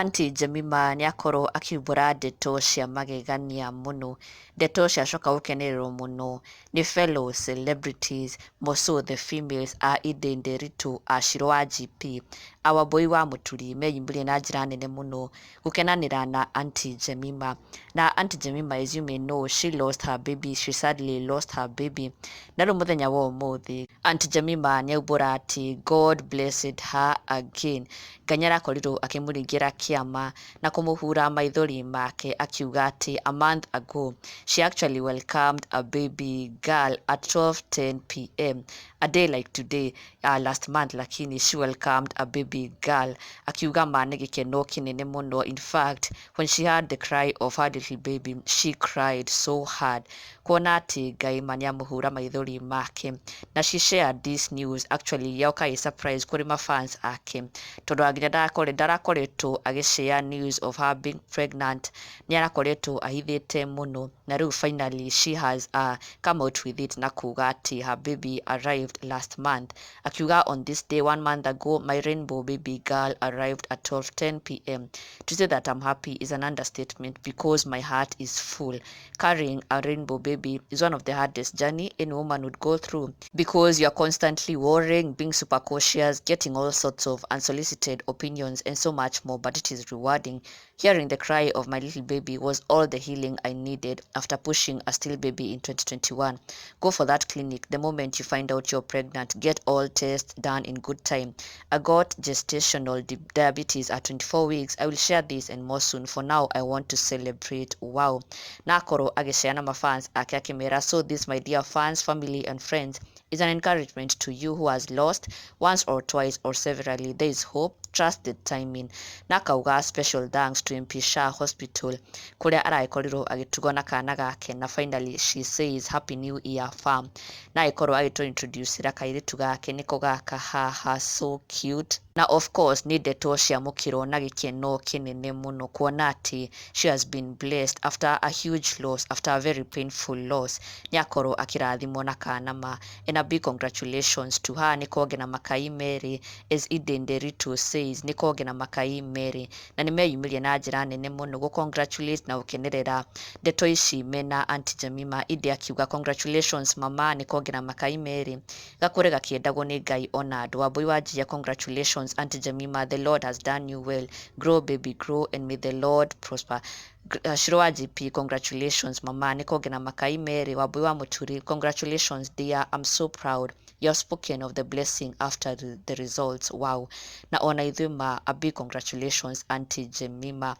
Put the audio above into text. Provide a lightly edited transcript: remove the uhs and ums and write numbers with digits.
Auntie Jemimah nĩakorwo akiumbũra ndeto cia magegania mũno, ndeto ciacoka gũkenererwo mũno nĩ fellow celebrities, more so the females a Eden Nderitu, a Shiro wa GP, a Wambui wa Mũturi meyumĩria na njĩra nene mũno gũkenanĩra na Auntie Jemimah. Na Auntie Jemimah, as you may know, she lost her baby, she sadly lost her baby. Na rĩu mũthenya wa ũmũthĩ Auntie Jemimah nĩaumbũra atĩ God blessed her again. Ngai nĩarakorirwo akĩmũringĩra kĩama na kũmũhura maithori make, akiuga atĩ a month ago she actually welcomed a baby girl at 12:10 p.m., a day like today, last month, lakini she welcomed a baby girl. Akiuga ma nĩ gĩkeno kĩnene mũno. In fact, when she heard the cry of her little baby, she cried so hard kuona atĩ Ngai ma nĩamũhura maithori make. Na she shared this news, actually yoka ĩ surprise kũrĩ mafans ake, tondũ nginya ndarakoretwo agĩshare news of her being pregnant, nĩ arakoretwo ahithĩte mũno. Na rĩu finally she has come out with it na kuga atĩ her baby arrived last month. Akiuga, "On this day one month ago, my rainbow baby girl arrived at 12:10 p.m. To say that I'm happy is an understatement because my heart is full. Carrying a rainbow baby is one of the hardest journey any woman would go through because you are constantly worrying, being super cautious, getting all sorts of unsolicited opinions and so much more, but it is rewarding. Hearing the cry of my little baby was all the healing I needed after pushing a still baby in 2021. Go for that clinic the moment you find out you're pregnant. Get all tests done in good time. I got gestational diabetes at 24 weeks. I will share this and more soon. For now, I want to celebrate." Wow. Na akorwo agĩshare na mafans ake akĩmera, "So this, my dear fans, family and friends, is an encouragement to you who has lost once or twice or severally. There is hope. Trust the timing." Na akauga special thanks to MP Shah Hospital kũrĩa aragĩkorirwo agĩtugwo na kana gake. Na finally she says, "Happy New Year, fam." Na agĩkorwo agĩtũ introduce ra kairĩtu gake, nĩko gaka haha, so cute. Na of course nĩ ndeto ciamũkĩrwo na gĩkeno kĩnene mũno kuona atĩ she has been blessed after a huge loss, after a very painful loss, nĩ akorwo akĩrathimwo na kana ma. And a big congratulations to her. Nĩ konge na makai merĩ, as Eden Nderitu says, nĩ konge na makai merĩ. Na nĩ meyumĩria na njĩra nene mũno gũ congratulate na gũkenerera ndeto ici mena Auntie Jemimah. Ide akiuga, "Congratulations, mama, nĩ konge na makai merĩ, gakũre gakĩendagwo nĩ Ngai ona andũ." Wambui wa Njia, "Congratulations, Auntie Jemimah, the Lord has done you well. Grow, baby, grow, and may the Lord prosper." Shiro wa GP, "Congratulations, mama, nĩ konge na makai merĩ." Wambui wa Mũturi, "Congratulations, dear, I'm so proud. You have spoken of the blessing after the results." Wow. Na ona ithuĩ ma, a big congratulations, Auntie Jemimah.